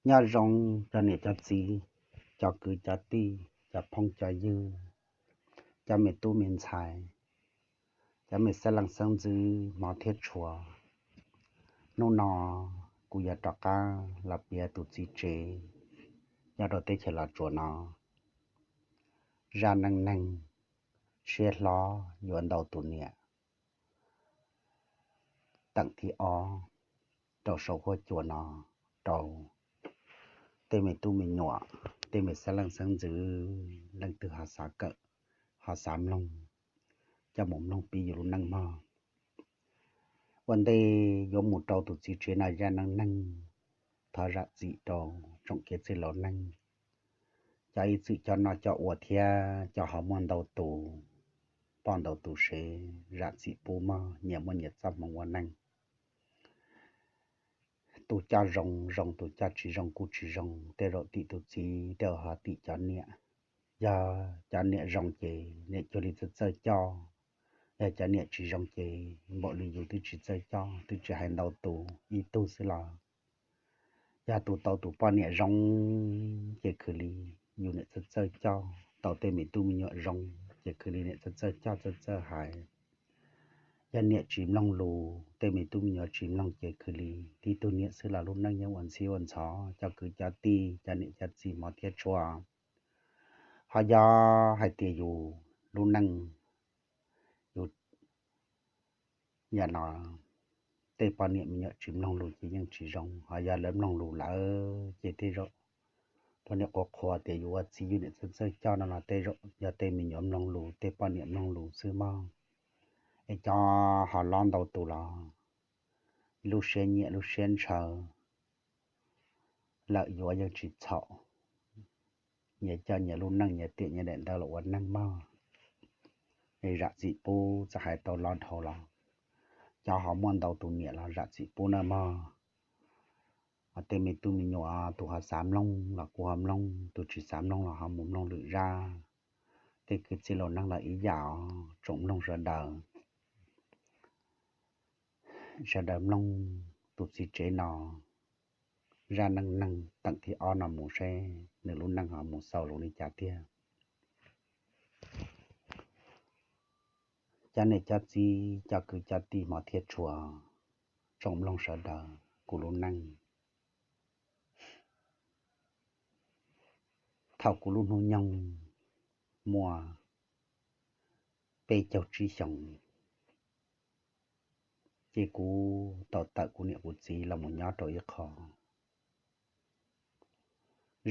Nyob zoo cov niam cov txiv, cov kwv cov tij, cov phooj cov ywg, cov me tub me ntxhais, cov me xeeb leej xeeb ntxwv hmov thiab tshua. Hnub no kuv yog rov qab los piav tus txiv tsev nyob rau teb chaws Los Tsuas no zaj neej neeg siab hlob yuav ntau tus niam teem thib ob rau saum huab cua no rau tej me tub me nyuam, tej me xeeb leej xeeb ntxwv leej twg ho xav kawm, ho xav mloog, coj mus mloog pib yus lub neej mog. Ua ntej yuav mus rau tus txiv tsev no zaj neej neeg, thov zam txim rau tsoom kev txwj laus neeg, cov ib txwm coj noj coj ua thiab cov ho muaj ntau tus poj ntau tus sev, zam txim pub mog, nyias muaj nyias txoj hmoov ua neej. Tus coj zoo zoo, tus coj tsis zoo kuj tsis zoo, tej zaum tim tus txiv, tej zaum ho tim cov niam. Yog cov niam zoo ces niam cuag li txawj txawj coj, yog cov niam tsis zoo ces npaum li yus twb tsis txawj coj, twb tsis hais ntau tus, ib tug xwb los yog tus tau tus poj niam zoo ces khwv li yus niam txawj txawj coj, tau tej me tub me nyuam zoo ces khwv li niam txawj txawj coj txawj txawj hais. Yog niam tsis mloog lus, tej me tub me nyuam tsis mloog ces khwv li tib tug niam xwb los lub neej yeej ua ntxhib ua ntxhov, cov kwv cov tij, cov niam cov txiv hmov thiab tshua. Ho yog hais tias yus lub neej, yus yam no tej poj niam me nyuam tsis mloog lus ces yeej tsis zoo, ho yog lawv mloog lus lawm ces tej zaum, tus niam qhuav qhuas tias yus ua txiv yus niam txawj txawj coj no los tej zaum yog tej me nyuam mloog lus, tej poj niam mloog lus xwb mog. Es cov ho lob ntau tus los lub siab nyiam lub siab ntshaw lawm yuav yeej tsis txhaum, nyias coj nyias lub neej, nyias tiam nyias daim ntawv los ua neej mog. Es zam txim pub, txawm hais tau lob dhau los cov ho muaj ntau tus niam los zam txim pub nawb mog. Tej me tub me nyuam, tus ho xav mloog los kuj ho mloog, tus tsis xav mloog los ho mus mloog lwm zaj. Tej kwv tij laus neeg los ib yam os, tsoom mloog sawv daws, sawv daws mloog tus txiv tsev no zaj neej neeg teem thib ob no mus seb nws lub neej ho mus xaus zoo li cas tiag. Cov niam cov txiv, cov kwv cov tij hmov thiab tshua, tsoom mloog sawv daws, kuv lub neej, thaum kuv lub hnub nyoog muaj peb caug tsib xyoos, ces kuv tau tawm kuv niam kuv txiv los mus nyob rau ib qho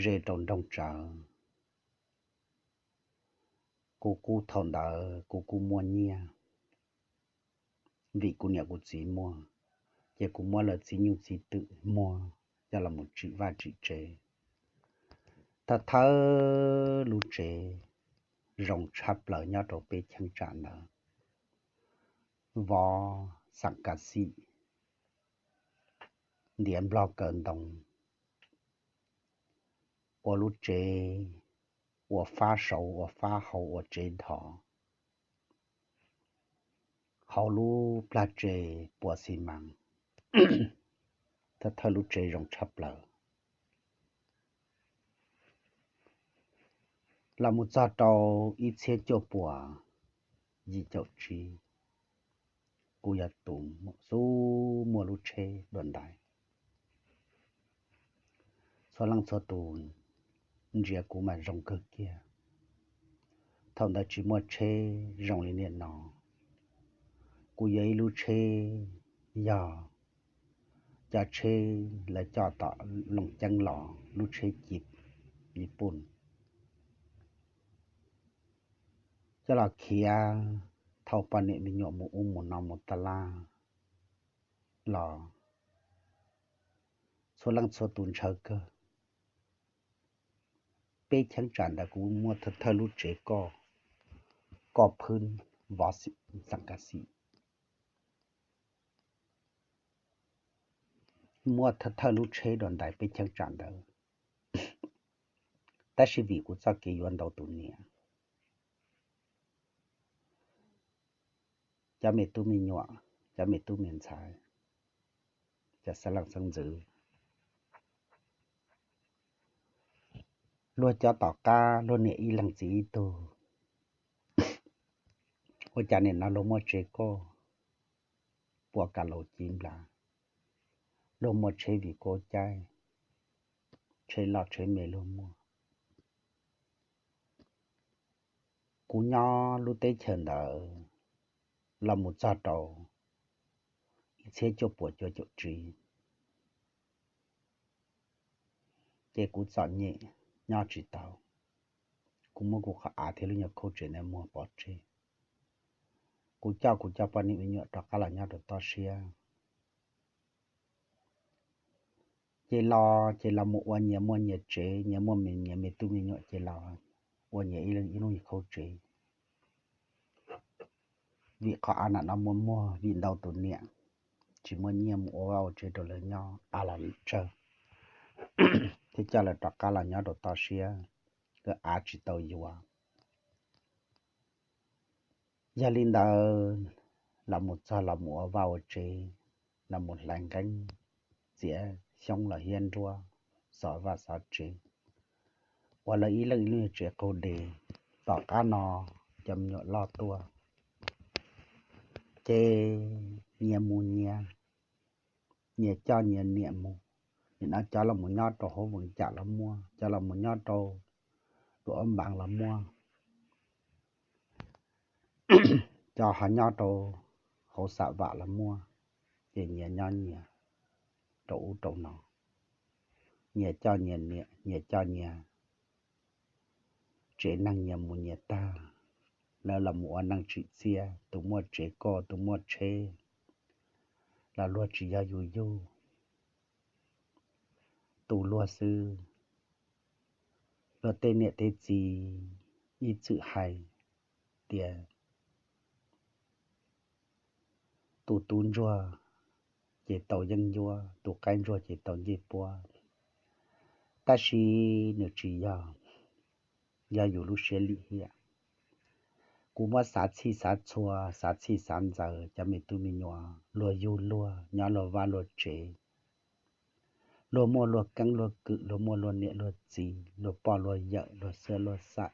ze rau nroog tsawv. Kuv kuj thaum ntawd kuv kuj muaj nyiaj, vim kuv niam kuv txiv muaj, ces kuv muab lawv txiv nyuj txiv twm muag coj los mus tsim vaj tsim tsev. Thawj thawj lub tsev zoo tshaj plaws nyob rau peb cheeb tsam ntawd, vov xeem kav xim, ntiav nplog kaw ntoo, ua lub tsev, ua fab saud, ua fab hau, ua tsev dhos, hauv lub plag tsev puas xi mas. Thawj thawj lub tsev zoo tshaj plaws. Los mus txog rau ib txhiab cuaj puas yim caum tsib, kuv yog tus xub muaj lub tsheb dua ntais. Txhua leej txhua tus ntsia kuv mas zoo kawg kiag. Thaum ntawd tsis muaj tsheb zoo li niaj no. Kuv yuav ib lub tsheb, yog cov tsheb lawv coj tom Looj Ceeb los, lub tsheb ci Nyij Pooj, coj los khiav thauj poj niam me nyuam mus ub mus no mus taj laj los txhua leej txhua tus ntshaw kawg. Peb cheeb tsam ntawd kuv muaj thawj thawj lub tsev koj, koj phwb vov xeem kav xim, muaj thawj thawj lub tsheb dua ntais peb cheeb tsam ntawd. Tab sis vim kuv txoj kev yuav ntau tus niam, cov me tub me nyuam, cov me tub me ntxhais, cov xeeb leej xeeb ntxwv, Luag cov tom qab luag niam ib leeg txiv ib tug, ua cas nim no luag muaj tsev koj puas kav laus ci nplas, luag muaj tsheb vim koj caij, tsheb loj tsheb me luag muaj. Kuv nyob lub teb chaws ntawd los mus txog rau ib txhiab cuaj puas cuaj caum tsib, ces kuv txom nyem nyob tsis tau. Kuv muab kuv qhov av thiab lub nyuag khaub tsev ntawd muag pov tseg. Kuv coj kuv cov poj niam me nyuam rov qab los nyob rau toj siab. Ces los ces los mus ua nyias muaj nyias tsev, nyias muaj nyias me tub me nyuam ces los ua nyias ib leeg ib lub nyuag khaub tsev. Vim qhov av nam no muaj muag vim ntau tus niam tsis muaj nyiaj mus ua vaj ua tsev rau lawv nyob, av los lim tsawg, thiab coj lawv rov qab los nyob rau toj siab, lawv av tsis tau yuav. Yog li ntawd, los mus txog los mus ua vaj ua tsev, los mus hlais nqeeb, txiav xyoob los hiab nruab, xov vaj xov tsev, ua lawv ib leeg ib lub tsev qaug dev. Tom qab no cov me nyuam loj tuaj, ces nyias mus nyias, nyias coj nyias niam mus. Nim no cov los mus nyob rau hauv Voos Cam los muaj, cov los mus nyob rau Luam Ub Npaas los muaj, cov ho nyob rau hauv Xam Vam los muaj, ces nyias nyob nyias rau ub rau no, nyias coj nyias niam, nyias coj nyias tsev neeg, nyias mus nyias tag. Lawv los mus ua neej tsim txiaj, tus muaj tsev koj, tus muaj tsheb, los luag tsis yog yus yug, tu luag xwb. Luag tej niam tej txiv ib txwm hais tias tus tub ntsuag ces tau yeeb ncuab, tus qaib ntsuag ces tau ncej puab. Tab sis nws tsis yog, yog yus lub siab lim hiam. Kuv muab xav txhij xav txhua, xav txhij xav ntxaws cov me tub me nyuam luag yug luag nyob luag vaj luag tsev, luag muaj luag keeb luag kwm, luag muaj luag niam luag txiv, luag poj luag yawm, luag xwb luag xaim.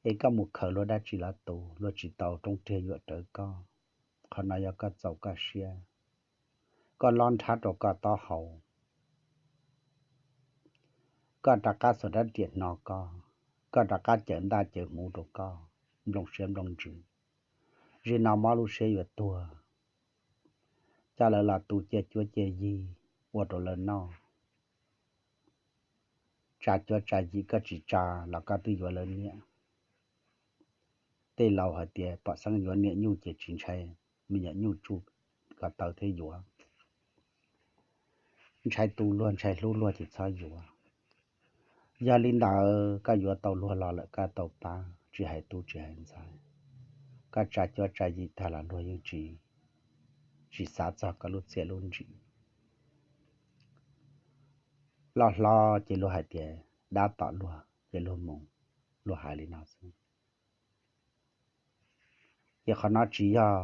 Es koj mus khaws luag dab tsi los tu, luag tsis tau rooj riag yuam rawv koj. Qhov no yog koj txaus koj siab. Koj lob nrhab rau koj taub hau, koj rov qab xuas rab riam hno koj, koj rov qab cawm ntaj cawm hmuv rau koj, nplooj siab nplooj ntsws. Zim no mob lub siab yuav tuag, coj lawv los tu ciaj cuab ciaj yig ua rau lawv noj. Tsa cuab tsa yim koj tsis tsa los koj twb yuav lawv niam. Tej laus hais tias pom xeeb yuav niam nyuj ces tsis ntshai me nyuam nyuj tsuj ko taw thiab yuav. Ntshai tu luag ntshai hlub luag ces txhob yuav. Yog li ntawd koj yuav tau luag los lawm koj tau pab, tsis hais tub tsis hais ntxhais. Koj tsa cuab tsa yim tag los luag yeej tsis, tsis xav txog koj lub txiaj lub ntsig. Loj hlob ces luag hais tias dab tom luag ces luag mus, luag hais li no xwb. Ces qhov no tsis yog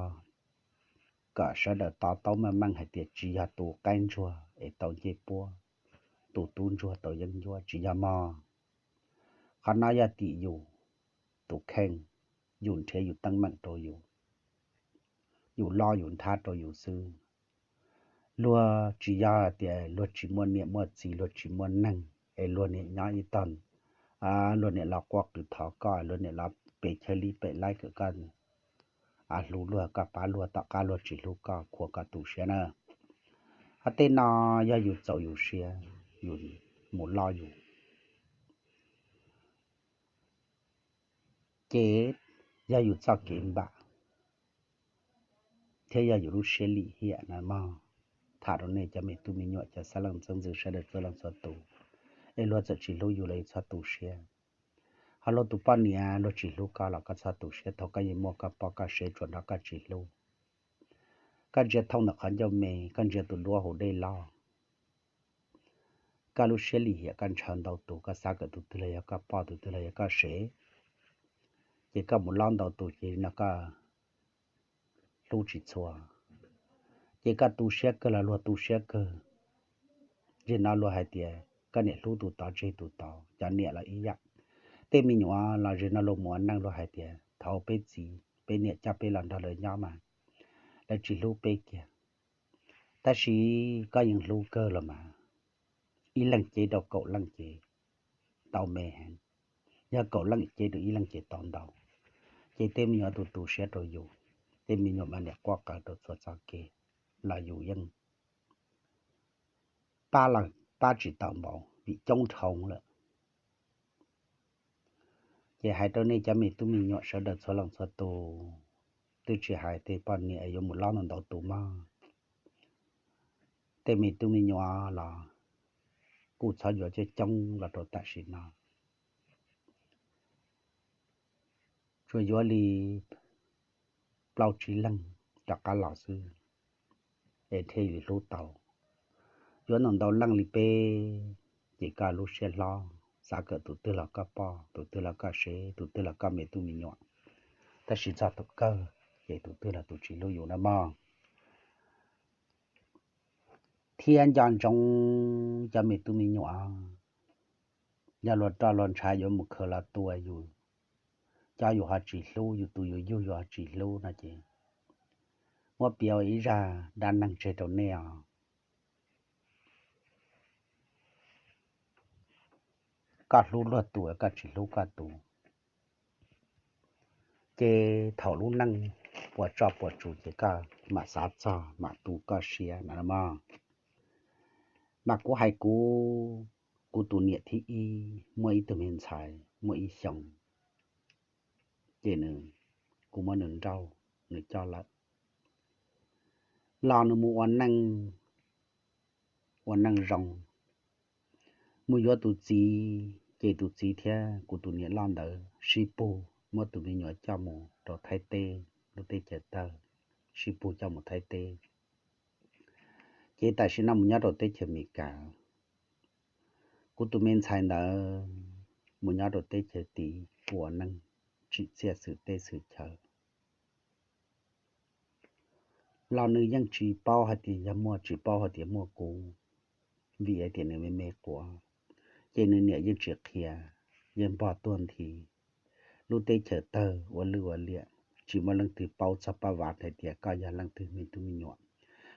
kom sawv daws to taub meej meej hais tias tsis yog tus qaib ntsuag es tau ncej puab, tus tub ntsuag tau yeeb ncuab, tsis yog mog. Qhov no yog tim yus tus kheej, yus nrhiav yus teeb meem rau yus, yus lob yus nthab rau yus xwb. Luag tsis yog tias luag tsis muaj niam muaj txiv, luag tsis muaj neeg es luag niam nyob ib tog, luag niam los quaj qw thov koj, luag niam los pe chawj lib pem laib kom koj hlub luag, koj pab luag, tom qab luag tsis hlub koj, khuam koj tu siab na. Ho tej no yog yus txaus yus siab, yus mus loj yus, ces yog yus txoj kev npam thiab yog yus lub siab lim hiam na mog. Tham rau nej cov me tub me nyuam, cov xeeb leej xeeb ntxwv sawv daws txhua leej txhua tus, es luag txawm tsis hlub yus los yus txhob tu siab. Ho luag tus poj niam luag tsis hlub koj los koj txhob tu siab, thaum koj yeej muaj koj poj koj sev tsuas nrog koj tsis hlub. Koj ntsia thooj ntawm qhov ncauj me, koj ntsia tus duab hauv dej loj, koj lub siab lim hiam koj ntshaw ntau tus, koj xav kom tus twg los yog koj poj, tus twg los yog koj sev, ces koj mus lob ntau tus ces no koj hlub tsis txhua, ces koj tu siab kawg los luag tu siab kawg. Zim no luag hais tias koj niam hlub tus tod tseg tus tod. Cov niam los ib yam, tej me nyuam los zem no luag mus ua neej luag hais tias thaum peb txiv peb niam coj peb los nrog lawv nyob mas lawv tsis hlub peb kiag, tab sis koj yeej hlub kawg los mas, ib leeg cev rau kaum leej ces tau me heev, yog kaum leej cev rau ib leeg ces tau ntau. Ces tej me nyuam tus tu siab rau yus, tej me nyuam mas niam quaj qw rau txhua txoj kev los yus yeej pab lawm pab tsis tau npaum vim coob dhau lawm. Ces hais rau nej cov me tub me nyuam sawv daws txhua leej txhua tus, twb tsis hais tej poj niam yuav mus lob ntau ntau tus mog, tej me tub me nyuam los kuj txhob yuav coob coob los rau tam sim no. Tsuas yuav li plaub tsib leeg rov qab los xwb es thiaj li hlub tau. Yuav ntau ntau leej li peb ces koj lub siab hlob, xav kom tus twg los koj poj, tus twg los koj sev, tus twg los koj me tub me nyuam, tab sis txog tus kawg ces tus twg los tus tsis hlub yus na mog. Thiab nco ntsoov cov me tub me nyuam, yog luag roj luag ntshav yuav mus khaws los tua yus, cov yus ho tsis hlub, yus tus yus yug yus ho tsis hlub no ces muab piav ua ib zaj dab neeg tseg rau nej os. Koj hlub luag tus, koj tsis hlub koj tus, ces thaum lub neej puas tso puas tsus ces koj mam xav txog mam tu koj siab no mog. Mas kuv hais kuv, kuv tus niam thib ib muaj ib tug me ntxhais muaj ib xyoos, ces nws, kuv muab nws nrauj, nws coj lawm los nws mus ua neej, ua neej zoo, mus yuav tus txiv, ces tus txiv thiab kuv tus niam loj ntawd sib pug muab tus me nyuam coj mus rau Thaib teb, lub teb chaws tawg, sib pug coj mus Thaib teb. Ces tam sim no mus nyob rau teb chaws Amelikas. Kuv tus me ntxhais ntawd mus nyob rau teb chaws tid ua neej tsim txiaj xwm teb xwm chaw los nws yeej tsis paub hais tias yog muaj, tsis paub hais tias muaj kuv, vim hais tias nws me me quav, ces nws niam yeej tsis qhia, yeej npog tuag nthi. Lub teb chaws tawg ua lwj ua liam, tsis muaj leej twg paub txog pab vav hais tias koj yog leej twg me tub me nyuam,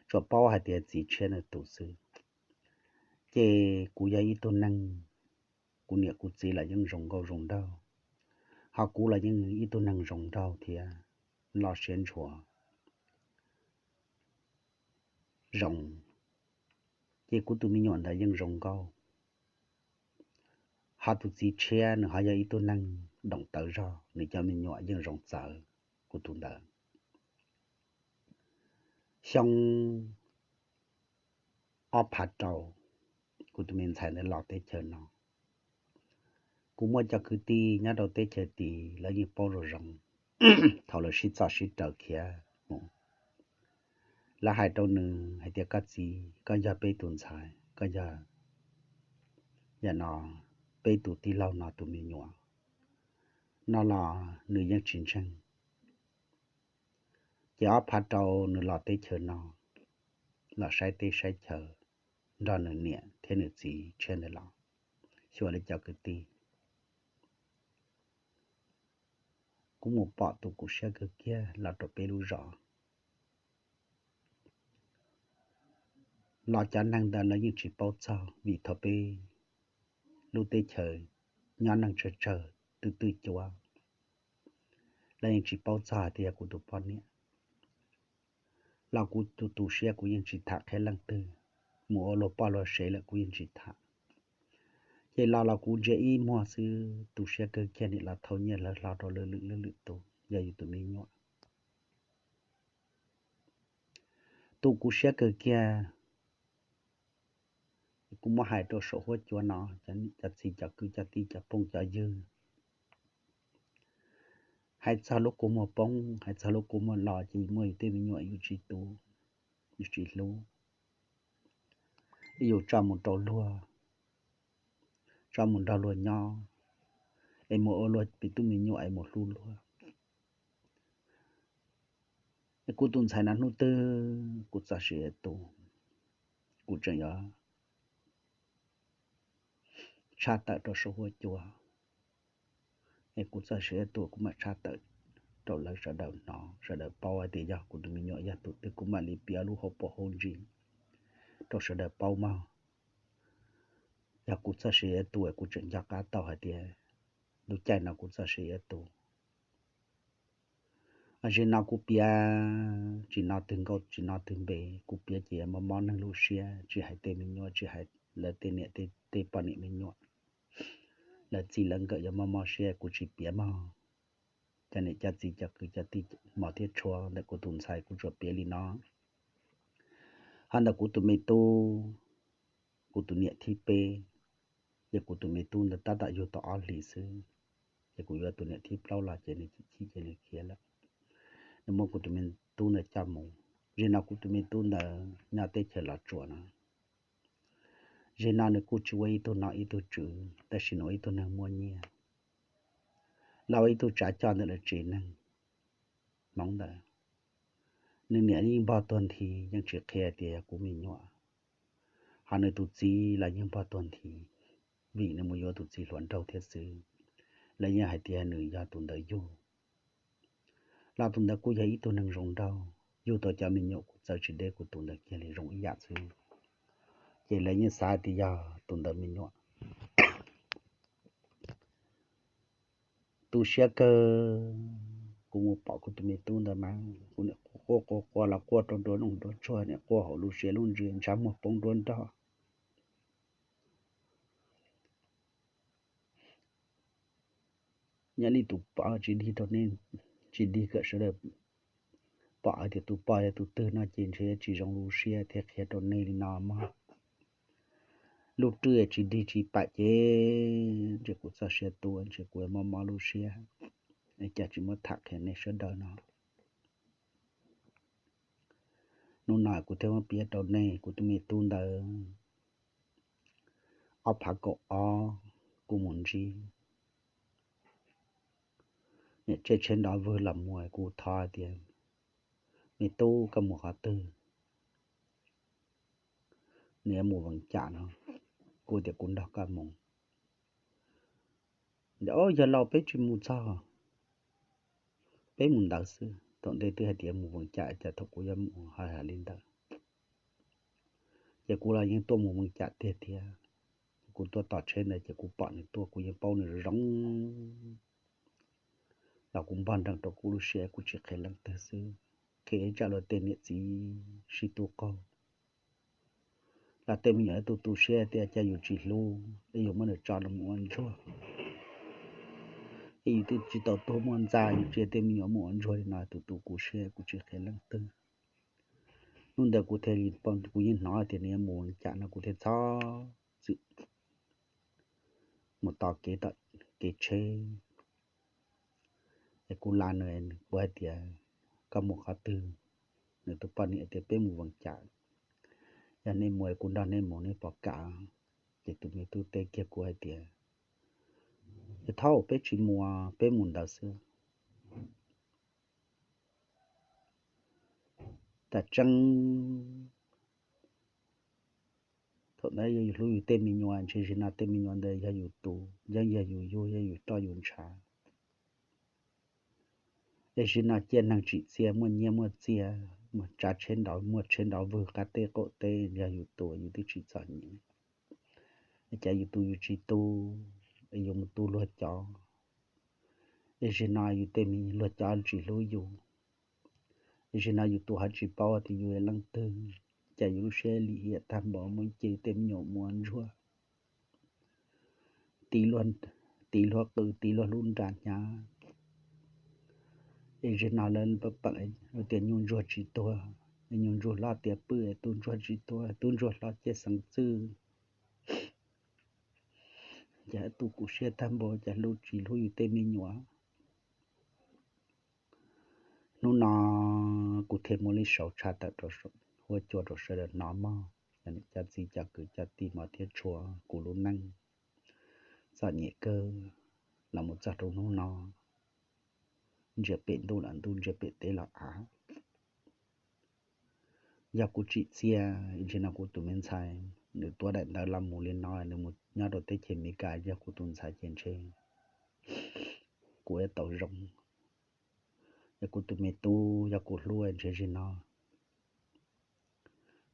tsuas paub hais tias txiv tshiab nws tus xwb. Ces kuv yog ib tug neeg, kuv niam kuv txiv los yeej zoo nkauj zoo nraug, ho kuv los yeej ib tug neeg zoo nraug thiab, loj siab ntshua zoo, ces kuv tus me nyuam ntawd yeej zoo nkauj. Ho tus txiv tshiab nws ho yog ib tug neeg doom tawv zog, nws cov me nyuam yeej zoo txawv. Kuv tus ntawd xyoo ob phav rau, kuv tus me ntxhais ntawd los teb chaws no. Kuv muaj cov kwv tij nyob rau teb chaws tid, lawv yeej paub zoo zoo. Thaum lawv sib txoj sib raws khiav mus, lawv hais rau nws hais tias koj txiv, koj yog peb tus ntxhais, koj yog yam no peb tus tij laug no tus me nyuam no los nws yeej tsis ntseeg. Ces ob phav rau nws los teb chaws no los saib teb saib chaw nrog nws niam thiab nws txiv tshiab ntawd los xyuas li cov kwv tij. Kuv mus pom tus kuv siab kawg kiag los rau peb lub zos los cov neeg ntawd lawv yeej tsis paub txog, vim thaum peb lub teb chaws nyob neeg tsawg tsawg twj twj cuab, lawv yeej tsis paub txog hais tias yog kuv tus poj niam. Los kuv tus tu siab kuv yeej tsis tham qhia leej twg, mus ua luag poj luag sev lawm kuv yeej tsis tham. Ces los los kuv ntsia ib muag xwb tu siab kawg kiag, nim los thauj nyiaj hlawv hlo rau lwm lwm lwm lwm tus, yog yus tus me nyuam. Tus kuv siab kawg kiag, kuv muab hais rau saum huab cua no, cov txiv cov kwv cov tij cov phooj cov ywg, hais txog lub kua muag poob, hais txog lub kua muag los ces muaj yus tej me nyuam yus tsis tu, yus tsis hlub, yus tso mus rau luag, tso mus nrog luag nyob, es mus ua luag me tub me nyuam es mus hlub luag. Kuv tus ntxhais no hnub twg kuv txoj sia tu, kuv tseem yuav tshaj tawm rau saum huab cua. Es kuv txoj sia ib tug kuv mam tshaj tawm rau lawv sawv daws hnov, sawv daws paub hais tias yog kuv tus me nyuam yog tus twg, kuv mam li piav lub hauv paus hauv ntsis rau sawv daws paub mog. Yog kuv txoj sia ib tug es kuv tseem nco qab tau hais tias lub caij no kuv txoj sia ib tug. Zaum no kuv piav tsis nco twg nkauj tsis nco twg npe, kuv piav ces mob mob neeg lub siab, tsis hais tej me nyuam, tsis hais lawv tej niam tej poj niam me nyuam, lawv txij lawv nkawm yuav mob mob siab, kuv tsis piav mog. Cov niam cov txiv cov kwv cov tij hmov thiab tshua ntawm kuv tus ntxhais kuv tsuas piav li no. Ho ntawm kuv tus me tub, kuv tus niam thib peb, ces kuv tus me tub ntawd tab tom yug tau ob hlis xwb, ces kuv yuav tus niam thib plaub los ces nws chim chim ces nws khiav lawm. Nws muab kuv tus me tub ntawd coj mus. Zaum no kuv tus me tub ntawd nyob teb chaws Los Tsuas no. Zaum no nws kuj tsis ua ib tug nom ib tug tswv, tab sis nws ua ib tug neeg muaj nyiaj, los ua ib tug tsav coj ntawm lawv tsev neeg Hmoob ntawd. Nws niam yeej npog tuag nthi, yeej tsis qhia tias yog kuv me nyuam. Ho nws tus txiv los yeej npog tuag nthi, vim nws mus yuav tus txiv hluas nraug thiab xwb, lawv yeej hais tias nws yog tus ntawd yug. Los tus ntawd kuj yog ib tug neeg zoo nraug, yug tau cov me nyuam kuj txawj tsis deb kuv tus ntawd kiag li, zoo ib yam xwb. Ces lawv yeej xav tias yog tus ntawd me nyuam. Tu siab kawg, kuv mus pom kuv tus me tub ntawd mas kuv niam quaj quaj quaj los quaj rau nruab noog nruab tsuag, niam quaj hauv lub siab lub ntsws, ntshav muag poob nruab nrog. Nyob li tus poj tsis dig rau nej, tsis dig kom sawv daws pom hais tias tus poj yog tus twg no ces ntshe tsis zoo lub siab thiab qhia rau nej li no mog. Lub rwj tsis dig tsis pam ces ntshe kuv txoj sia tu ntshe kuv mob mob lub siab, es cas tsis muab tham qhia nej sawv daws no. Hnub no kuv thiaj muab piav rau nej, kuv tus me tub ntawd ob phav kaum ob kuv mus ntsib niam tsej tsheb nrov vwg los mus, kuv thov tias, me tub, koj mus qhov twg? Nws yuav mus Vees Cas no. Kuv tias kuv nrog koj mus. Yog lauj, peb tsis mus txog, peb mus ntawd xwb. Thaum ntej twb hais tias mus Vees Cas, cas thaum kuv yuav mus ho hais li ntawd. Ces kuv los yeej tuaj mus Vees Cas tiag tiag. Kuv tuaj tom tsheb ntawd ces kuv pom nws tuaj, kuv yeej paub nws zoo, los kuv npog nrees rau kuv lub siab, kuv tsis qhia leej twg xwb, qhia ib tsam luag tej niam txiv sib tub qaug. Los tej me nyuam tu tu siab tias cas yus tsis hlub es yus muab nws tso los mus ua ntsuag, es yus twb tsis tau tuag muaj ntxa yus tsis tej me nyuam mus ua ntsuag li no, tu tu kuv siab kuv tsis qhia leej twg. Hnub ntawd kuv thiaj li, kuv yeej hnov tias nws yuav mus Vees Cas no kuv thiaj txhob txwm mus tos kev, kev tsheb. Es kuv la nws, kuv hais tias, koj mus qhov twg? Nws tus poj niam tias peb mus Vees Cas. Yog nej mus kuv nrog nej mus, nej puas kam? Ces tus me tub teb kiag kuv hais tias, yog thaum peb tsis mus, peb mus ntawd xwb. Tam tseeb thaum ntawd yog yus hlub yus tej me nyuam, ntshe zaum no tej me nyuam ntawd yog yus tus, yeej yog yus yug, yog yus roj yus ntshav. Es zaum no ciaj neeg tsim txiaj, muaj nyiaj muaj txiaj, muaj tsav tsheb nrov, muaj tsheb nrov vwg qab teb qaum teb, yog yus tus yus twb tsis txom nyem. Es cas yus tus yus tsis tu, es yus mus tu luag cov, es zaum no yus tej me luag cov tsis hlub yus, es zaum no yus tus ho tsis paub tias yus yog leej twg, cas yus lub siab lim hiam tag npaum muab ces tej me nyuam mus ua ntsuag, tiv luag qw, tiv luag lub nra hnyav. Es zaum no lawv pab pam tias nyuj ntsuag tsis tuag, nyuj ntsuag hlob tiav pw, tub ntsuag tsis tuag, tub ntsuag hlob ciaj xeev txwj. Cas tu kuv siab tag npaum, cas hlub tsis hlub yus tej me nyuam. Hnub no kuv thiaj muab li sau tshaj tawm rau huab cua rau sawv daws hnov mog. Cov niam cov txiv cov kwv cov tij hmov thiab tshua, kuv lub neej txom nyem kawg los mus txog rau hnub no, ntsia pem ntuj los ntuj, ntsia pem teb los av. Yog kuv tsim txiaj, zaum no kuv tus me ntxhais nws tuav daim ntawv los mus li no, nws mus nyob rau teb chaws Amelikas yog kuv tus ntxhais ces ntshe kuv yuav tau zoo. Yog kuv tus me tub yog kuv hlub ntshe zaum no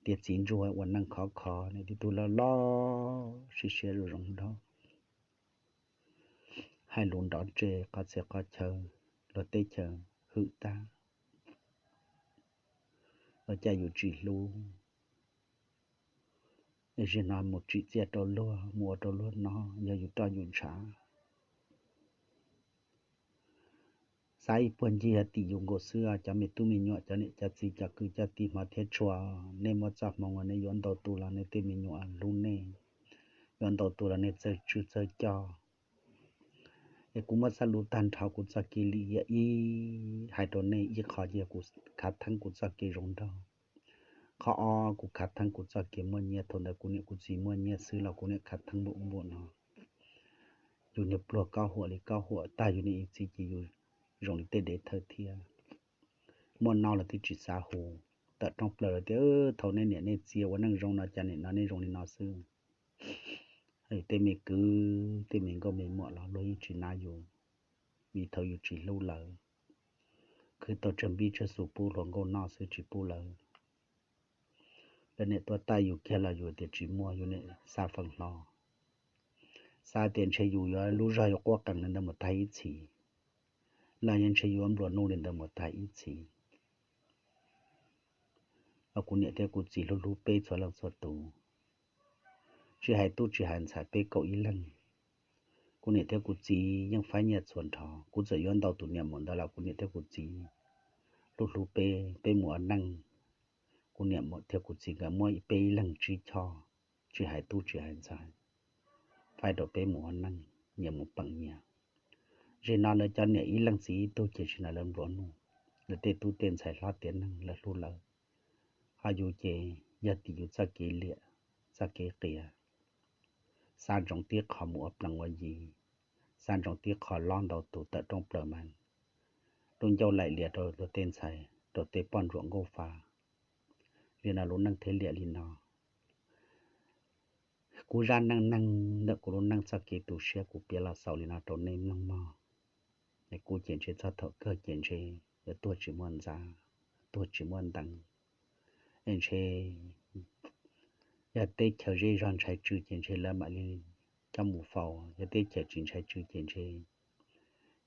tias txiv ntsuag ua neej khov kho, nws tib tug loj loj siab siab zoo zoo nraug, hais lus nrov ntse qhov txhia qhov chaw, luag teb chaws hwm tag, ua cas yus tsis hlub. Es zaum no mus tsim txiaj rau luag, mus ua rau luag no, yog yus roj yus ntshav. Xav ib puag ncig yog tim yus nkaus xwb, cov me tub me nyuam, cov niam cov txiv, cov kwv cov tij hmov thiab tshua, nej muaj txoj hmoo uas nej yuav ntau tus los nej tej me nyuam hlub nej, yuav ntau tus los nej txawj tswj txawj coj. Es kuv muab txoj lus tag nrho kuv txoj kev lim hiam ib hais rau nej, ib qho ces kuv khav theeb kuv txoj kev zoo nraug, qhov ob kuv khav theeb kuv txoj kev muaj nyiaj, thaum ntawd kuv niam kuv txiv muaj nyiaj xwb los kuv niam khav theeb npaum npaum no. Yus niag pluag kaub huam li kaub huam tag, yus niam yus txiv ces yus zoo li tej dev thawj thiab. Muaj no los twb tsis xav hu, tawm rooj plaws lawm tias thaum nej niam nej txiv ua neej zoo no cas nim no nej zoo li no xwb. Tej me kwv tej me nkauj me muam los luag yeej tsis nab yus, vim thaum yus tsis hlub lawv, khwv tau tsawg npib tsawg xu pub hluas nkauj noj xwb tsis pub lawv. Lawv niam tuaj taij yus kiag los yus tias tsis muaj, yus niam xav feem hlo, xav tias ntshe yus yuav lub zog yuav quaj qees li ntawd mus tag ib txhis, los yog ntshe yuav nplua nuj li ntawd mus tag ib txhis. Kuv niam thiab kuv txiv hlub hlub peb txhua leej txhua tus, tsis hais tub tsis hais ntxhais peb kaum ib leeg. Kuv niam thiab kuv txiv yeej faib nyiaj txhua nrho, kuv txawm yuav ntau tus niam muam ntawd los kuv niam thiab kuv txiv hlub hlub peb, peb mus ua neej. Kuv niam muam thiab kuv txiv nkawd muab peb ib leeg tsib choj, tsis hais tub tsis hais ntxhais, faib rau peb mus ua neej, nyias mus peem nyias. Zaum no lawv cov niam ib leeg txiv ib tug ces tsis na lawv nplua nuj, lawv tej tub tej ntxhais hlob tiav neeg lawv hlub lawv. Ho yus ces yog tim yus txoj kev liam, txoj kev qias, xav ntsoov tib qho mus ua plees ua yi, xav ntsoov tib qho lob ntau tus tawm rooj plaws mas lub ncauj laim lias rau luag tej ntxhais rau tej poj ntsuam nkauj fa. Li no lub neej thiaj liam li no. Kuv zaj neej neeg ntawm kuv lub neej txoj kev tu siab kuv piav los xaus li no rau nej mloog mog. Es kuv ces ntshe txog thaum kawg ces ntshe yuav tuag tsis muaj ntxa, tuag tsis muaj ntees. Es ntshe yog teb chaws zej zog ntshai tsw ces ntshe lawv mam li coj mus faus, yog teb chaws tsis ntshai tsw ces ntshe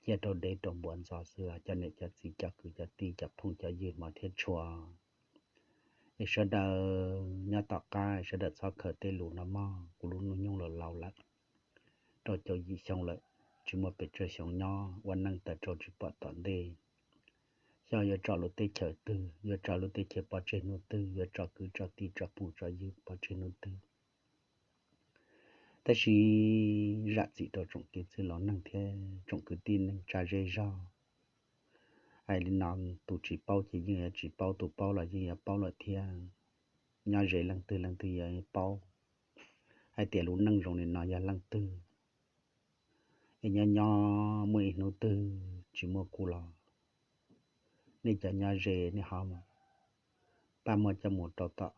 cia rau dev rau npua ntxov xwb, cov niam cov txiv cov kwv cov tij cov phooj cov ywg hmov thiab tshua. Es sawv daws nyob tom qab sawv daws txhob khaws tej lus no mog, kuv lub hnub nyoog los laus lawm, rau caum yim xyoo lawm, tsis muaj pes tsawg xyoo nyob, ua neej tawm rau tsis pom tom ntej. Xyov yuav tso lub teb chaws twg, yuav tso lub teb chaws pov tseg hnub twg, yuav tso kwv tso tij tso phooj tso ywg pov tseg hnub twg. Tab sis zam txim rau tsoom kev txwj laus neeg thiab tsoom kwv tij neej tsa zej zog. Hais li no, tus tsis paub ces yeej yuav tsis paub, tus paub los yeej yuav paub lawm thiab. Nyob ze leej twg leej twg yuav paub hais tias lub neej zoo li no yog leej twg. Es nyob nyob muaj ib hnub twg tsis muaj kuv los, nej cov nyob ze nej ho pab muab coj mus rau tom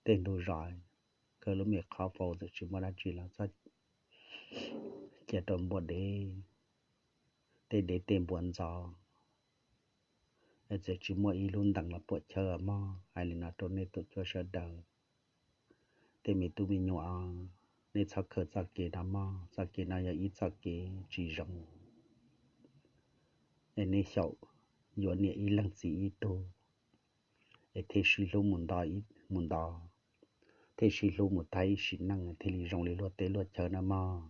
tej ntug zos, kawg lub me qhov faus txawm tsis muaj dab tsi los txhob cia rau npua dev, tej dev tej npua ntxov, txawm tsis muaj ib lub ntees los puam chawb mog. Hais li no rau nej tus cuab sawv daws, tej me tub me nyuam, nej txhob khaws txoj kev no mog, txoj kev no yog ib txoj kev tsis zoo. Es nej xyaum yuav niam ib leeg txiv ib tug, es thiaj sib hlub mus nto, mus nto, thiaj sib hlub mus tag ib sim neej thiaj li zoo li luag teb luag chaw na mog.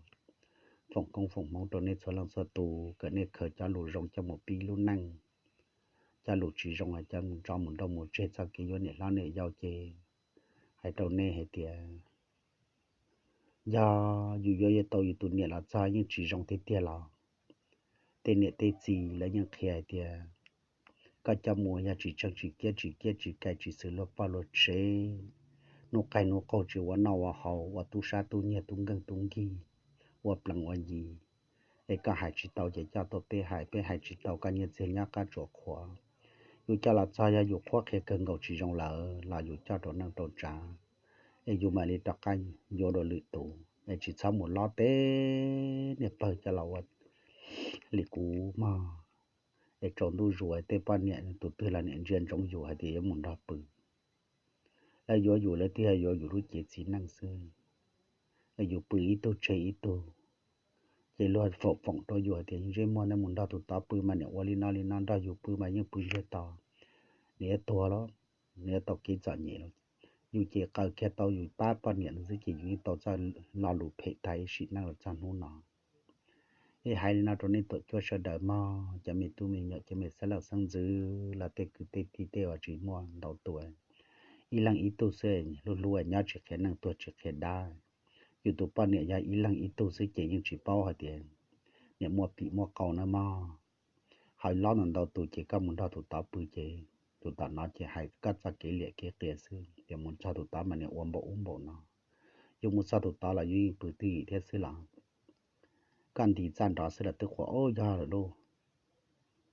Foom koob foom hmoov rau nej txhua leej txhua tus, kom nej khaws cov lus zoo coj mus pib lub neej. Cov lus tsis zoo coj mus tso mus nrauj mus tseg txoj kev yuav niam hlob niam yau ces hais rau nej hais tias yog yus yuav yuav tau yus tus niam los txog yeej tsis zoo tiag tiag los. Tej niam tej txiv lawv yeej qhia hais tias koj coj mus yog tsis tseeb tsis kiab tsis kiab tsis cai tsis xwm luag poj luag tsev, hnub qaij hnub qaug tsis ua noj ua haus, ua tub sab tub nyiag tub nkeeg tub nkig, ua plees ua yi, es koj hais tsis tau ces coj tuaj peb hais, peb hais tsis tau koj nyiaj txiag nyob qab tsuas qhuav. Yus coj los txog yog yus qhuab qhia kawg nkaus tsis zoo lawm los yus coj rau neej rau tsav, es yus mam li rov qab yuav dua lwm tus es tsis txhob mus lob tej niag pawg coj los ua li kuv mog. Es tsaus ntuj zus tej poj niam tus twg los niam ntsia ntsoov yus hais tias yuav mus nrog pw, lawv yuav yus lawv thiaj yuav yus lub cev txiv neej xwb. Es yus pw ib tug tseg ib tug, ces luag foom foom rau yus hais tias ntsej muag nej mus nrog tus tod pw mas niam ua li no li no, nrog yus pw mas yeej pw ntsiag to, niam yuav tuag los, niam yuav tau kev txom nyem los. Yus ces qaws kiag tau yus pab poj niam no xwb ces yus yeej tau txoj lo lus phem tag ib sim neej los txog hnub no. Es hais li no rau nej tuam cuab sawv daws mog, cov me tub me nyuam, cov me xeeb leej xeeb ntxwv los tej kwv tej tij tej uas tsis muaj ntau tus, ib leeg ib tug xwb, hlub hlub nyob tsis qhia neej tuag tsis qhia dab. Yus tus poj niam yog ib leeg ib tug xwb ces yeej tsis paub hais tias niam muaj pim muaj qau na mog. Ho lob ntau ntau tus ces koj mus nrog tus tod pw ces tus tom no ces hais koj txoj kev liam kev qias xwb, ces mus txog tus tod mas niam ua npaum ub npaum no. Yus mus txog tus tod los yus yeej pw twj ywm thiab xwb los, koj nti txaj nrov xwb los twb qhuas, ub, yog lawm lauj.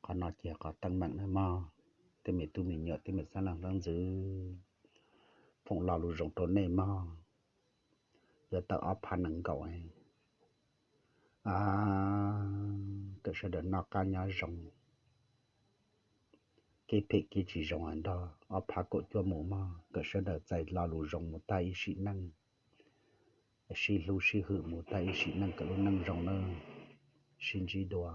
Qhov no ces qhov teeb meem na mog, tej me tub me nyuam, tej me xeeb leej xeeb ntxwv, foom lo lus zoo rau nej mog. Yuav tawm ob phav nees nkaum, kom sawv daws noj qab nyob zoo. Kev phem kev tsis zoo nrog ob phav kaum cuaj mus mog, kom sawv daws txais lo lus zoo mus tag ib sim neej, sib hlub sib hwm mus tag ib sim neej kom lub neej zoo nawb. Sib ntsib dua.